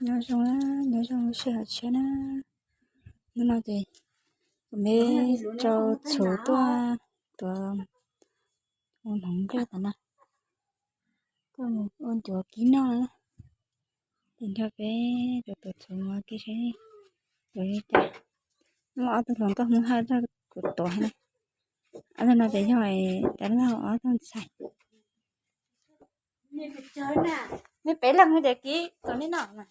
Nyob zoo, nyob zoo sij hawm tshiab na. Hnub no ces kuv me rau txhuv tuaj tuav ua hmoov nplej tas na, tuaj mus ua ncuav kib noj na. Ces nrog peb tuav tuav txhuv ua ke seb tuav li cas. Muaj ob tug hluas nkauj Hmoob Hawj nrog kuv tuav na. Ob tug no ces yog dab laug ob tug ntxhais. Nej peb leeg ces kib kom nej noj mas.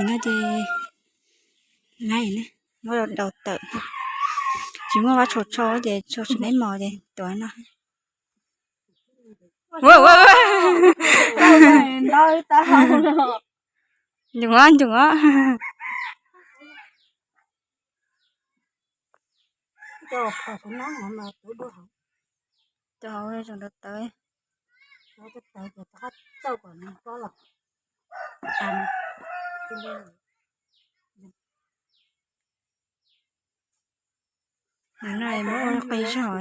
Nim no ces muab daus tawm, tsis muaj vab tshau tshau ces tshau tsis neb mos ces tuav no. Ncuav ncuav. Cov hauv zoo rau tawv. Nim no muab ua qis zog,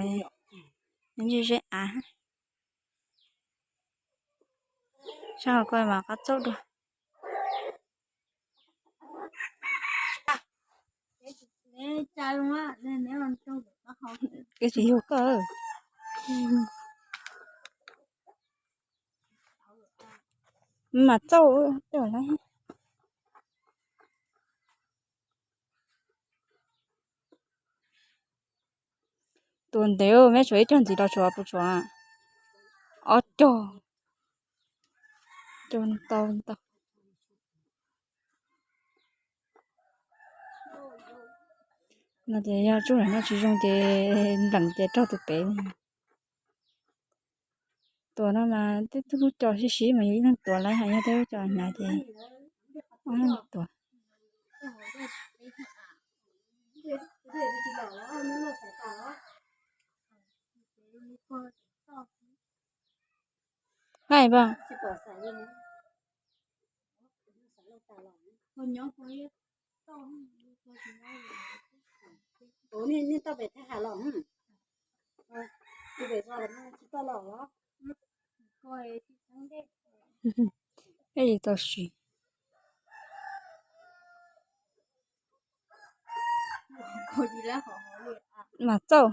ze ze av. Sab hauv ko mas qab txauj dua. Koj tsis yug koj. Mas txauj lawm. Tua ntev, meb tshuav ib cog ntxiv los tshuav puas tshuav? Ob cog. Cog ntau ntau. No ces yog tsuj nram no tsis zoo ces npleem ces raug tus pem. Tuam no mas twb tug lub co sib sib mas yus ib leeg tuav lawm, hais yog tej lub co hnav ces ob leeg tuav. Hais pom. Peb tau siv mas txauj.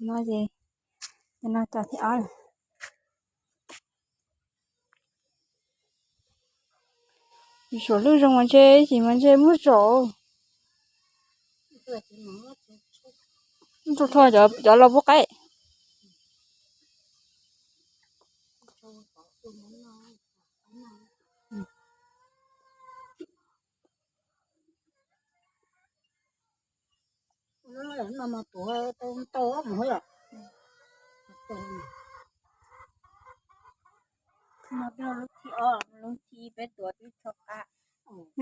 No ces, no cov thib ob lawm. Suav lwj zoo mas ntshe ib chim mas ntshe muab zom. Tso tho cov los pub qaib. No mas tuav tau ntau mus yom. Lub thib ob, lub thib Nyob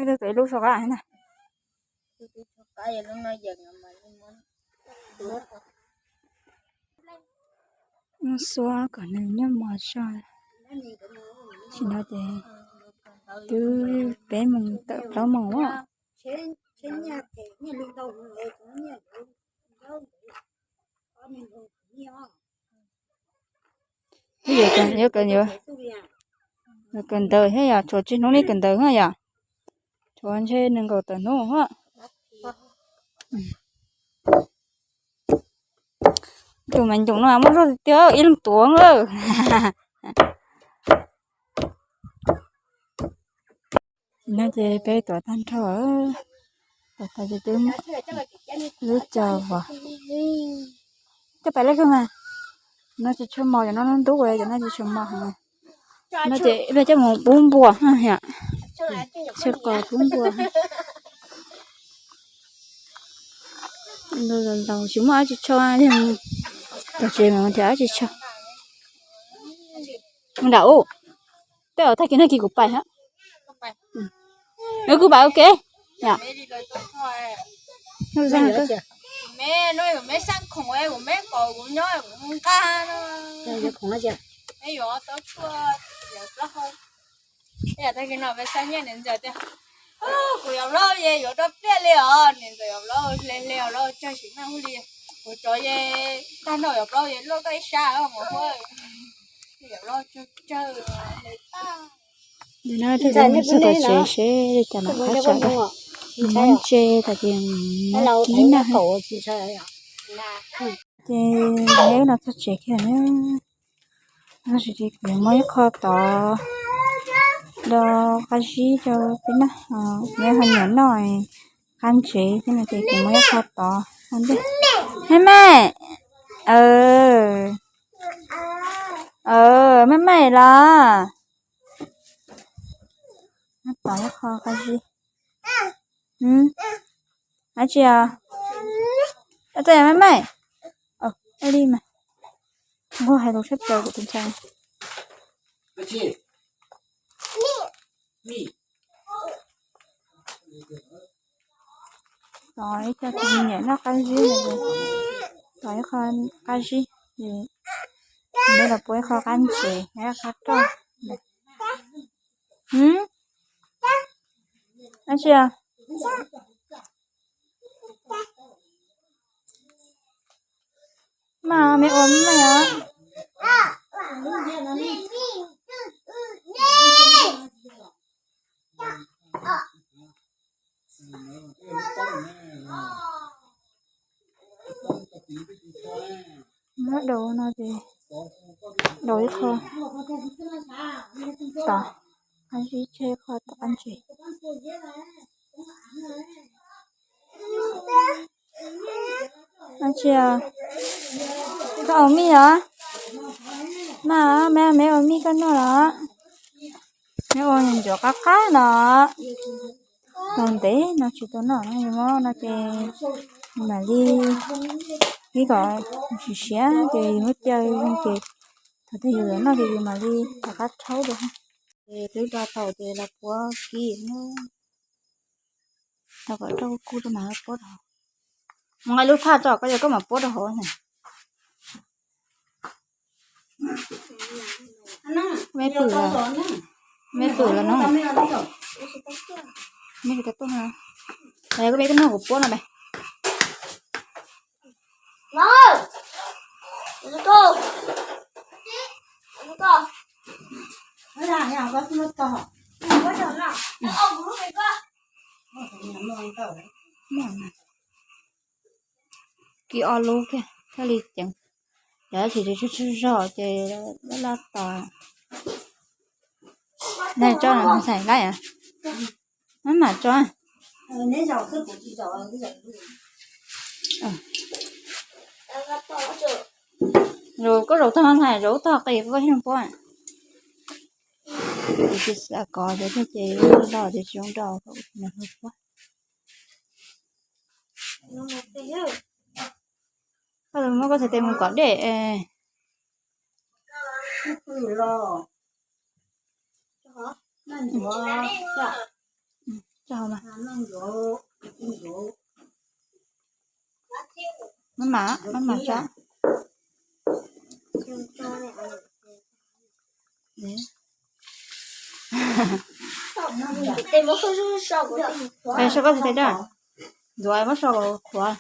twb tuav ib lub soj qab na. Muab xuab kom nws nyob mos tso. Tsis no ces twb peb moos tawm plaub moos os. Yuav kawm ntawv thiab yom, tshuav tsib hnub li kawm ntawv na yom. Tshuav ntshe nees nkaum tawm hnub na. Tus me ncum no muaj zog tiag tiag, ib leeg tuav na. No ces peb tuav tag nrho, tuav tas ces twb lub co vos. Coj pais lej kawg mas. No tsis tshua mos, cov no ntub, cov no tsis tshua mos heev. No ces ib pliag coj mus pub npua, tshaj qos pub npua. Laus tsis muaj dab tsi tsho, tom tsev mas thiaj dab tsi tsho. Nram ub, tej zaum tag kis no kis kuv pais hab. Kuv pais ua ke. Tag kis no peb xav nyiaj niam ntxawm tias, kuv yawm laus ces yuav rau pliaj li os, niam ntxawm yawm laus hle hle yawm laus tsawg sim neej li. Kuv cov ces tag nrho yawm laus ces luaj koj ib sab mus huab, yawm laus tsawg tsawg hle tag. Ntawm no thiaj li mus txog tom tsev seb li cas mas qab tsam. Muab ntse tas ces muab kib na. Ces neb no txog tsev kiag na. Tab sis ces kuv muab ib qho tod do qab zib rau peb na, neb ho nyiam noj qab ntsev thiab no ces kuv muab ib qho tod ua ntej. Mej mej, mej mej los, tod ib qho qab zib. Dab tsi os? Mej mej, li mas nquag hais lus sab plaws kuv tus ntxhais. Tos ib co tus me nyuam noj qab zib, tos ib qho qab zib, neb los puab ib qho qab ntsev, qab roj. Dab tsi os? Maj, mej ua maj os. Muab daus no ces daus ib qho tod, qab zib tseg ib qho tod qab ntsev. Dab tsi os? Koj ua mij los? Maj, mej ua mij koj noj los? Mej ua ncuav qab qab no. Tau ntev no tsis tau noj no, yus muab no ces mam li, ib kom siav siav ces yus muab cawv ces thaum twg yus yuav noj ces yus mam li rov qab rhaub dua. Ces twb do tau ces los puab kib na. Tau kom rau kuj rau mas puab rau hauv. Mus nqa lub thaj tso, koj yog koj mam puab rau hauv na. Mej pw los, mej pw los no. Mej tsis tau tuaj no. Koj mej tuaj noj kuv puab no mas. Kib ob lub kiag thiaj li ceev. Yog tsis tsis tsis zog ces laj laj tos. Nws tso ntxhais lawm. Maj mam tso. Zaum koj zaum tag ntxhais, zaum tag qis koj thiaj puab. Kuv tsis xav kov ces thiaj ces los ces tsis zoo rau nws puab. Koj muab koj txhais tes mus kom dej. Maj mam, maj mam tso. Sau koj tsis tau, ntxuav muab sau qhuav.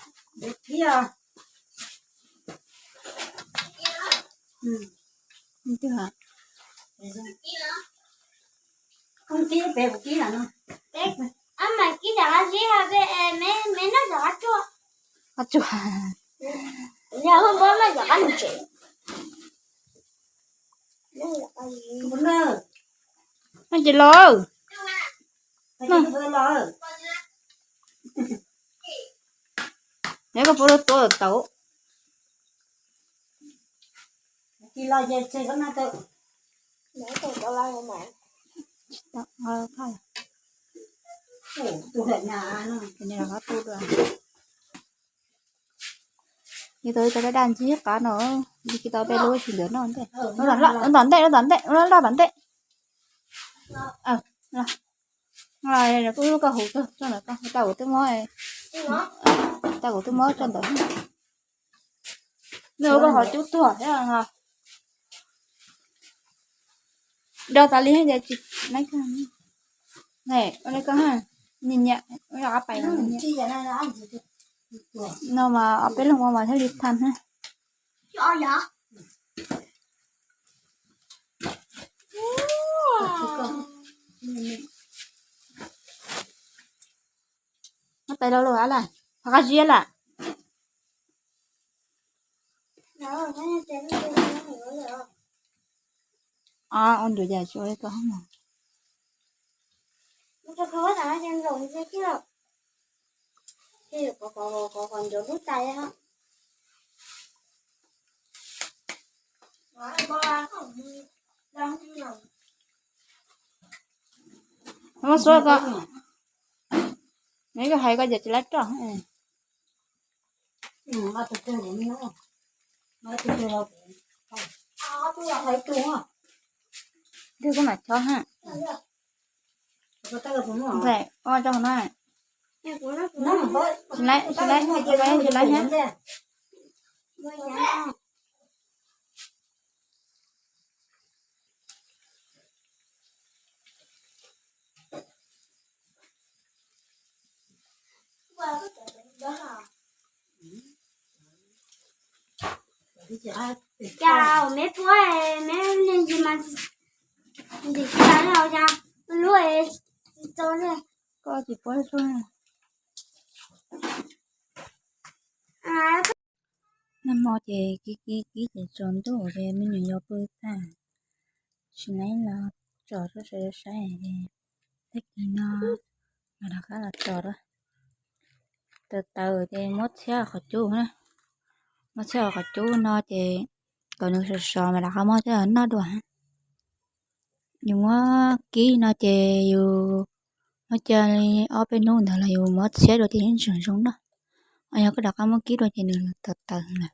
Qab tsuag. Noj ces los. Nyob koj puab lub tuab tau. Yog tau ib co daj daj ntsib qab no, ntsib kiag tau peb lub tsis ntawd noj ntej. Lub tom ntej, lub tom ntej, lub loj tom ntej. Kuj lub koj huv tag, tau kuv twb muab, tau kuv twb muab tso ntawd. Nws ua koj qhov cub tuag thiab. Do tas li ces tsis neb koj, ua li koj, nyiam nyiam, ua qab pais no mas ob peb leeg ua mas thiaj li tag na. Muab tais los lawm lawm, qab zib lawm. Ua ncuav cas tsis ua li koj hab. Muab xuab koj, neb koj hais koj ces tsis laib roj. Twb koj mam chob ha. Ntxhais, ua rau hauv no. Tsis laib, tsis laib, tsis laib ha. Cas me puab me leej yim mas ntim tsis tas li os, cas lub tsis tau li. Koj tsis puab tsuag. Nag hmo ces kib kib kib ces tsaus ntuj ces me nyuam yaus pw tag, tsis laib los tsom rau sawv daws saib. Tag kis no mam rov qab los tsom dua. Taws taws ces muab txhiab qhov cub na, muab txhiab qhov cub no ces kom nws sov sov mas rov qab muab coj los noj dua. Yus muab kib no ces yus muab cia li ob peb hnub ntawd los yus muab txhiab dua ces yeej tseem zoo noj. Ho yog koj rov qab muab kib dua ces nws taws taws lawm.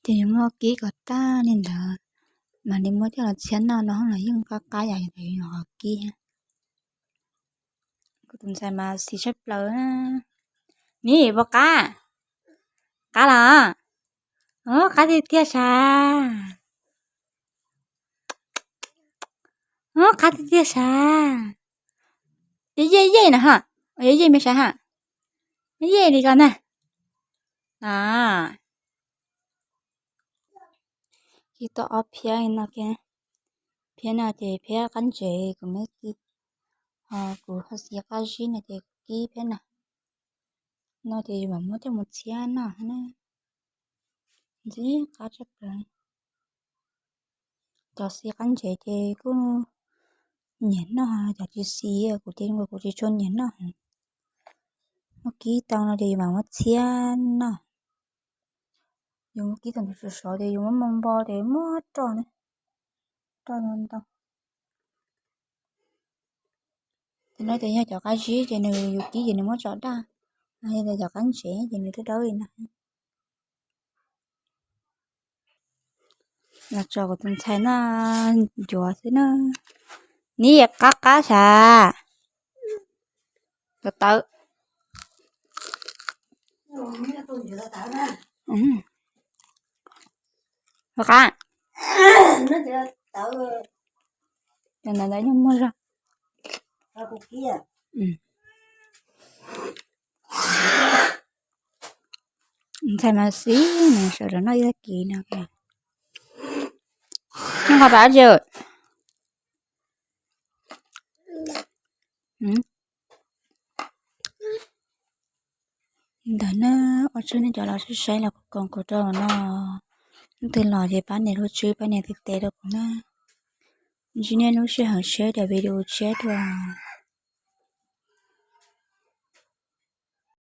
Ces yus muab kib kom tag li ntawd mam li muab coj los txhiab noj no los yeej qab qab yam li yus qhov kib. Kuv tus ntxhais mas xis tshaj plaws. Nim puas qab? Qab los? Qab tiag tiag sav. Qab tiag tiag sav. Yej yej na ha, yej yej me sav ha. Yej li ko na. Kib tau ob phiab no, phiab no ces phiab qab ntsev kuv me kib, ho kuv ho xis qab zib no ces kuv kib phiab no. No ces yus mam muab coj mus txhiab noj na. Ntxim qab tshaj plaws. Cov xis qab ntsev ces kuj nyiam noj, cov tsis xis kuv ces kuv tsis tshua nyiam noj. Muab kib tau no ces yus mam muab txhiab noj. Yus muab kib tau nws sov sov ces yus muab moo npo ces muab roj na, roj ntau ntau. Ces no ces yog cov qab zib ces nws yus kib ces nws muab tso daj, yog cov qab ntsev ces nws twb dawb li no. Los tso kuv tus ntxhais noj ncuav xwb na. Neb qab qab sas. Tawv tawv. Qab. Ntawd ntawd muag zog. Ntxhais mas xis nws sawv los noj ib tag kis no. Noj qhov pab tsi. Ntawd na, ua tsaug nej cov los saib saib los koom kuv rau no. Leej twg los ces pab nias lub tswb pab nias tiv tes rau kuv na. Ntsib nej lub sij hawm saib daim video tshiab dua.